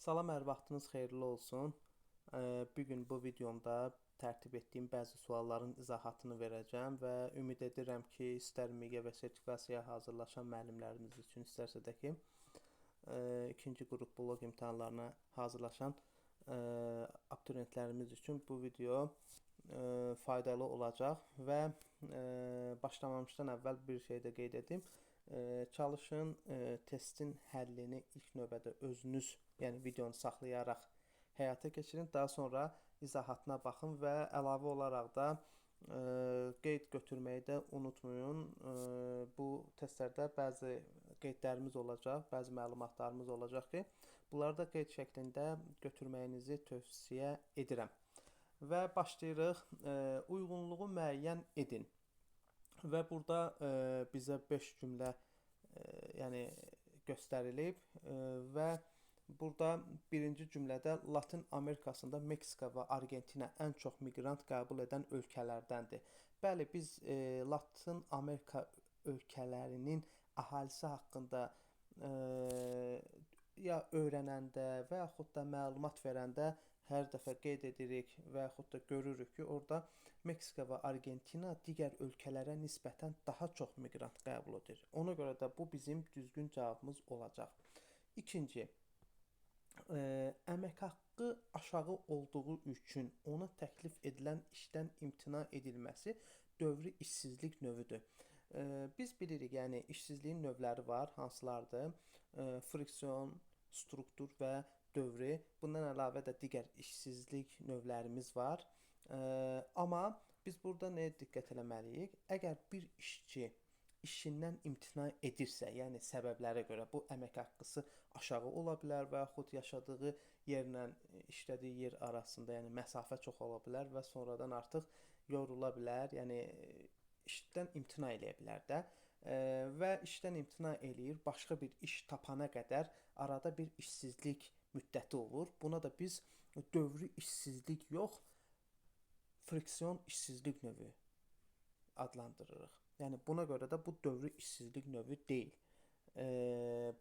Salam, hər vaxtınız xeyirli olsun. Bu gün bu videomda tərtib etdiyim bəzi sualların izahatını verəcəm və ümid edirəm ki, istər MİQ və sertifikasiyaya hazırlaşan müəllimlərimiz üçün, istərsə də ki, ikinci qrup blok imtahanlarına hazırlaşan abituriyentlərimiz üçün bu video faydalı olacaq və başlamamışdan əvvəl bir şey də qeyd edim. Çalışın testin həllini ilk növbədə özünüz, yəni videonu saxlayaraq həyata keçirin. Daha sonra izahatına baxın və əlavə olaraq da qeyd götürməyi də unutmayın. Bu testlərdə bəzi qeydlərimiz olacaq, bəzi məlumatlarımız olacaq ki, bunları da qeyd şəklində götürməyinizi tövsiyə edirəm. Və başlayırıq. Uyğunluğu müəyyən edin. Və burada bizə 5 cümlə yəni göstərilib və burada birinci cümlədə Latın Amerikasında Meksika və Argentina ən çox miqrant qəbul edən ölkələrdəndir. Bəli, biz Latın Amerika ölkələrinin əhalisi haqqında ya öyrənəndə və yaxud da məlumat verəndə hər dəfə qeyd edirik və yaxud da görürük ki, orada Meksika və Argentina digər ölkələrə nisbətən daha çox miqrant qəbul edir. Ona görə də bu bizim düzgün cavabımız olacaq. İkinci, əmək haqqı aşağı olduğu üçün ona təklif edilən işdən imtina edilməsi dövrü işsizlik növüdür. Biz bilirik, yəni işsizliyin növləri var, hansılardır? Friksion, struktur və dövrü. Bundan əlavə də digər işsizlik növlərimiz var. Amma biz burada nəyə diqqət eləməliyik? Əgər bir işçi işindən imtina edirsə, yəni səbəblərə görə bu əmək haqqısı aşağı ola bilər və yaxud yaşadığı yerlə işlədiyi yer arasında, yəni məsafə çox ola bilər və sonradan artıq yorula bilər, yəni işdən imtina eləyə bilər də və işdən imtina eləyir, başqa bir iş tapana qədər arada bir işsizlik müddəti olur. Buna da biz dövrü işsizlik yox, friksion işsizlik növü adlandırırıq. Yəni buna görə də bu dövrü işsizlik növü deyil.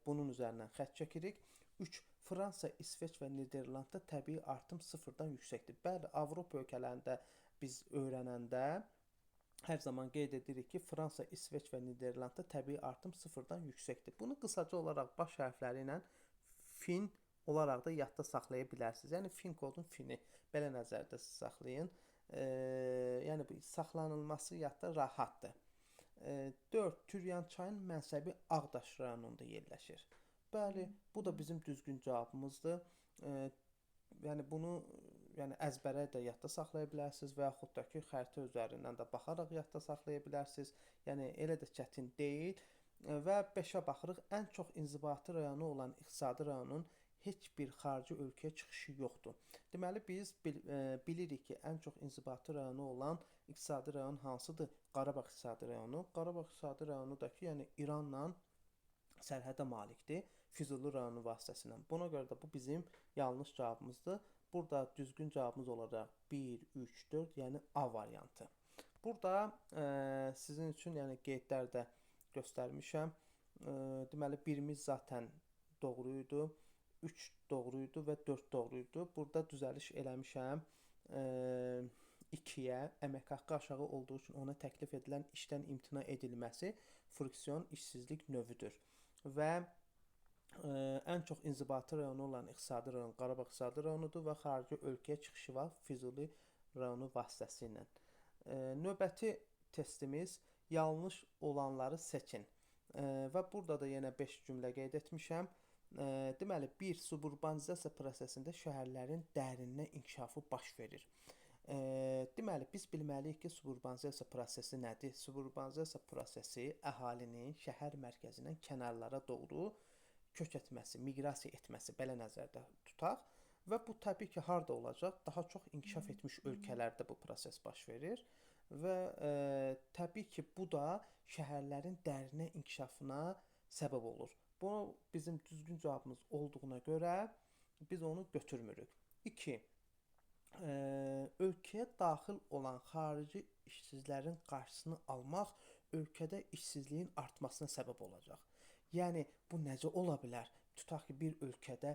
Bunun üzərindən xətt çəkirik. 3. Fransa, İsveç və Niderlandda təbii artım sıfırdan yüksəkdir. Bəli, Avropa ölkələrində biz öyrənəndə hər zaman qeyd edirik ki, Fransa, İsveç və Niderlandda təbii artım sıfırdan yüksəkdir. Bunu qısaca olaraq baş hərfləri ilə fin olaraq da yadda saxlaya bilərsiniz. Yəni fin kodun fini belə nəzərdə saxlayın. Yəni bu saxlanılması yadda rahatdır. 4. Türyançayın mənsəbi Ağdaş rayonunda yerləşir. Bəli, bu da bizim düzgün cavabımızdır. Yəni bunu yəni əzbərə də yadda saxlaya bilərsiniz və yaxud da ki, xəritə üzərindən də baxaraq yadda saxlaya bilərsiniz. Yəni elə də çətin deyil. Və 5-ə baxırıq. Ən çox inzibati rayonu olan iqtisadi rayonun heç bir xarici ölkəyə çıxışı yoxdur. Deməli biz bilirik ki, ən çox inzibati rayonu olan iqtisadi rayon hansıdır? Qarabağ iqtisadi rayonu. Qarabağ iqtisadi rayonu da ki, yəni İranla sərhədə malikdir. Füzuli rayonu vasitəsilə. Buna görə də bu bizim yanlış cavabımızdır. Burada düzgün cavabımız olacaq 1, 3, 4, yəni A variantı. Burada sizin üçün yəni qeydlər də göstərmişəm. Deməli birimiz zaten doğru idi. 3 doğru idi və 4 doğru idi. Burada düzəliş eləmişəm. 2-yə əmək haqqı aşağı olduğu üçün ona təklif edilən işdən imtina edilməsi friksion işsizlik növüdür. Və ən çox inzibati rayonu olan iqtisadi rayon Qarabağ iqtisadi rayonudur və xarici ölkəyə çıxışı var Füzuli rayonu vasitəsilə. Növbəti testimiz yanlış olanları seçin. Və burada da yenə 5 cümlə qeyd etmişəm. Deməli, 1. Suburbanizasiya prosesində şəhərlərin dərindən inkişafı baş verir. Deməli, biz bilməliyik ki, suburbanizasiya prosesi nədir? Suburbanizasiya prosesi əhalinin şəhər mərkəzindən kənarlara doğru kök etməsi, miqrasiya etməsi belə nəzərdə tutaq. Və bu təbii ki, harda olacaq? Daha çox inkişaf etmiş ölkələrdə bu proses baş verir. Və təbii ki, bu da şəhərlərin dərinə inkişafına səbəb olur. Bu bizim düzgün cavabımız olduğuna görə biz onu götürmürük. 2. Ölkəyə daxil olan xarici işsizlərin qarşısını almaq ölkədə işsizliyin artmasına səbəb olacaq. Yəni bu necə ola bilər? Tutaq ki, bir ölkədə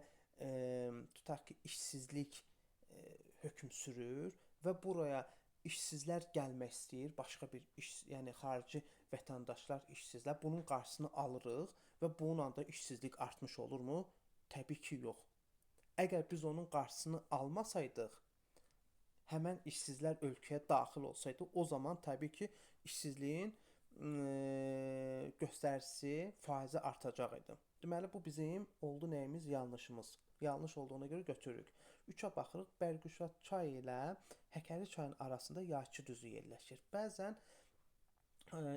tutaq ki, işsizlik hökm sürür və buraya işsizlər gəlmək istəyir, başqa bir iş, yəni xarici vətəndaşlar, işsizlər, bunun qarşısını alırıq və bununla da işsizlik artmış olurmu? Təbii ki, yox. Əgər biz onun qarşısını almasaydıq, həmən işsizlər ölkəyə daxil olsaydı, o zaman təbii ki, işsizliyin göstəricisi, faizi artacaq idi. Deməli, bu bizim oldu nəyimiz? Yanlışımız. Yanlış olduğuna görə götürürük. 3-ə baxırıq. Bərgüşad çay ilə Həkəri çayın arasında Yayçı düzü yerləşir. Bəzən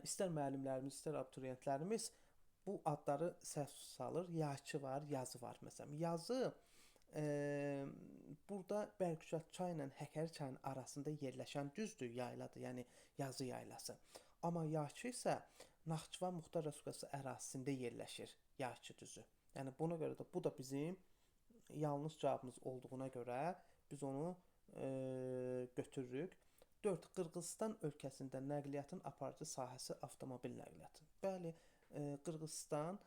istər müəllimlərimiz, istər abituriyentlərimiz bu adları səhv salır. Yayçı var, Yazı var. Məsələn, Yazı burada Bərgüşad çay ilə Həkəri çayın arasında yerləşən düzdür, yayladır, yəni Yazı yaylası. Amma Yayçı isə Naxçıvan Muxtar Respublikası ərazisində yerləşir Yayçı düzü. Yəni buna görə də bu da bizim yanlış cavabımız olduğuna görə biz onu götürürük. 4. Qırğızistan ölkəsində nəqliyyatın aparıcı sahəsi avtomobil nəqliyyatı. Bəli, Qırğızistan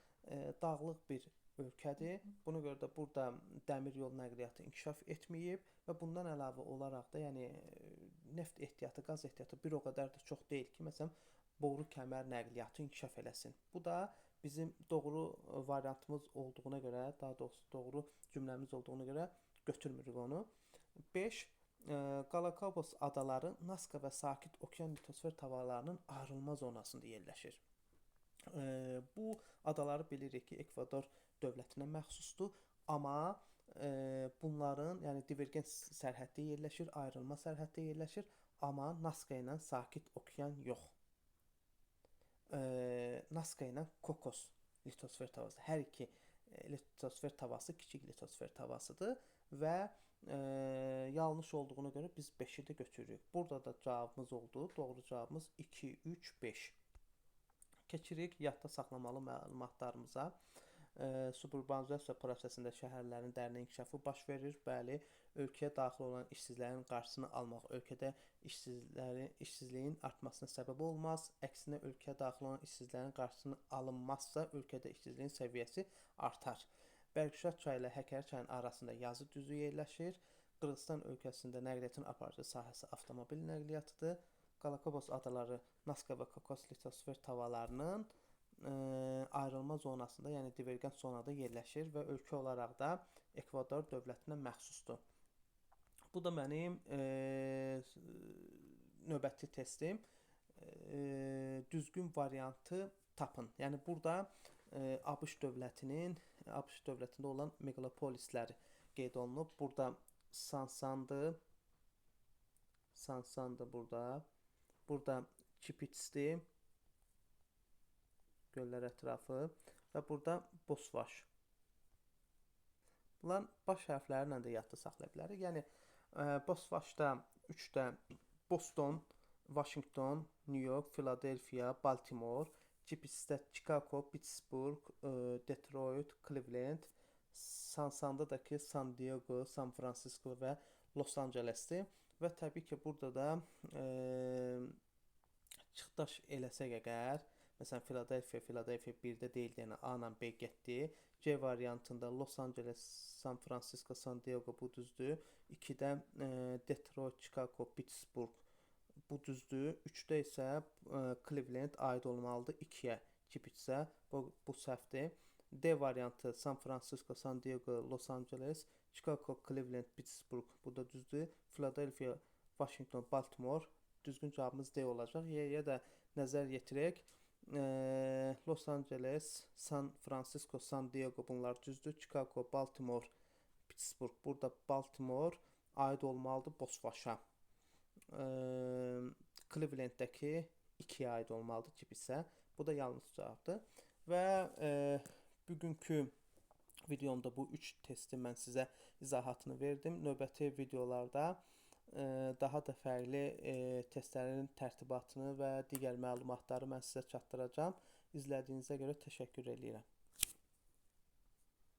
dağlıq bir ölkədir. Buna görə də burada dəmir yol nəqliyyatı inkişaf etməyib və bundan əlavə olaraq da, yəni neft ehtiyatı, qaz ehtiyatı bir o qədər də çox deyil ki, məsələn, boru kəmər nəqliyyatı inkişaf eləsin. Bu da bizim doğru variantımız olduğuna görə, daha doğrusu doğru cümləmiz olduğuna görə götürmürük onu. 5. Galapagos adaları Nazka və Sakit Okean litosfer tavalarının ayrılma zonasında yerləşir. Bu adaları bilirik ki, Ekvador dövlətinə məxsusdur, amma bunların, yəni divergent sərhəddə yerləşir, ayrılma sərhəddə yerləşir, amma Nazka ilə Sakit Okean yox. Nazka ilə Kokos litosfer tavası. Hər iki litosfer tavası kiçik litosfer tavasıdır və yanlış olduğuna görə biz 5-i də götürürük. Burada da cavabımız oldu. Doğru cavabımız 2, 3, 5. Keçirik yadda saxlamalı məlumatlarımıza. Suburbanizasiya prosesində şəhərlərin dərin inkişafı baş verir. Bəli, ölkəyə daxil olan işsizlərin qarşısını almaq ölkədə işsizliyin artmasına səbəb olmaz. Əksinə, ölkəyə daxil olan işsizlərin qarşısını alınmazsa, ölkədə işsizliyin səviyyəsi artar. Bərgüşad çayı ilə Həkəri çayının arasında Yazı düzü yerləşir. Qırğızistan ölkəsində nəqliyyatın aparıcı sahəsi avtomobil nəqliyyatıdır. Galapagos adaları Nazka və Kokos litosfer tavalarının ayrılma zonasında, yəni divergent zonada yerləşir və ölkə olaraq da Ekvador dövlətinə məxsusdur. Bu da mənim növbəti testim. Düzgün variantı tapın. Yəni burada ABŞ dövlətində olan megalopolislər qeyd olunub. Burada Sansandır. Sansandır burada. Burada Çipitsdir. Göllər ətrafı və burada Bosvaş. Bunların baş hərfləri ilə də yadda saxlaya bilərik. Yəni Bosvaşda 3-də Boston, Washington, New York, Philadelphia, Baltimore, Çipitsdə Chicago, Pittsburgh, Detroit, Cleveland, Sansanda da ki San Diego, San Francisco və Los Angelesdir. Və təbii ki, burada da çıxdaş eləsək əgər, məsələn, Philadelphia 1-də deyildi, yəni A ilə B getdi. C variantında Los Angeles, San Francisco, San Diego bu düzdür. 2-də Detroit, Chicago, Pittsburgh bu düzdür. 3-də isə Cleveland aid olmalıdır 2-yə. Çipitsə bu səhvdir. D variantı San Francisco, San Diego, Los Angeles, Chicago, Cleveland, Pittsburgh bu da düzdür. Philadelphia, Washington, Baltimore düzgün cavabımız D olacaq. Y-yə də nəzər yetirək. Los Angeles, San Francisco, San Diego bunlar düzdür. Chicago, Baltimore, Pittsburgh. Burada Baltimore aid olmalıdır Bosvaşa. Clevelanddəki 2-yə aid olmalıdır Çipitsə. Bu da yanlış cavabdır. Və bugünkü videomda bu 3 testi mən sizə izahatını verdim. Növbəti videolarda daha da fərqli testlərin tərtibatını və digər məlumatları mən sizə çatdıracağam. İzlədiyinizə görə təşəkkür eləyirəm.